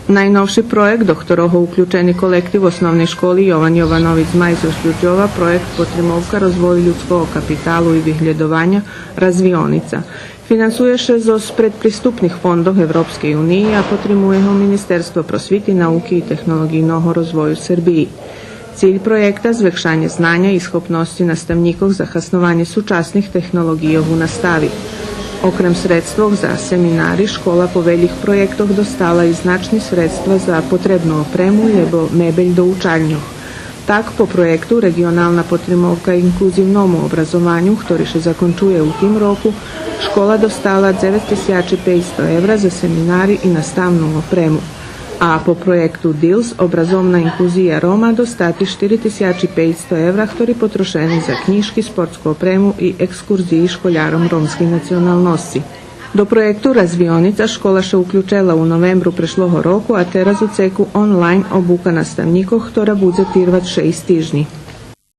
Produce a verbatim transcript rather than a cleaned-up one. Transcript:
Найновши проєкт, до хторого уключени колектив Основней школи „Йован Йованович Змай” зоз Дюрдьова, проєкт потримовка розвою людского капиталу и виглєдованя „Развионица”. Финансує ше зоз предприступних фондох Европскей униї, а потримує го Министерство просвити, науки и технолоґийного розвою Сербиї. Циль проєкта — звекшанє знаня и схопносци наставнїкох за хаснованє сучасних технолоґийох у настави. Окрем средствох за семинари, школа по велїх проєктох достала и значни средства за потребну опрему лєбо мебель до учальньох. Так, по проєкту „Реґионална потримовка инклузивному образованю”, хтори ше закончує у тим року, школа достала дзевец тисячи пейцсто евра за семинари и наставну опрему. А по проєкту дилс „Образовна инклузия Рома” достати штири тисячи пейцсто евра, хтори потрошени за кнїжки, спортску опрему и екскурзиї школяром ромскей националносци. До проєкту „Развионица” школа ше уключела у новембру прешлого року, а тераз у цеку онлайн обука наставнїкох, хтора будзе тирвац шейсц тижнї.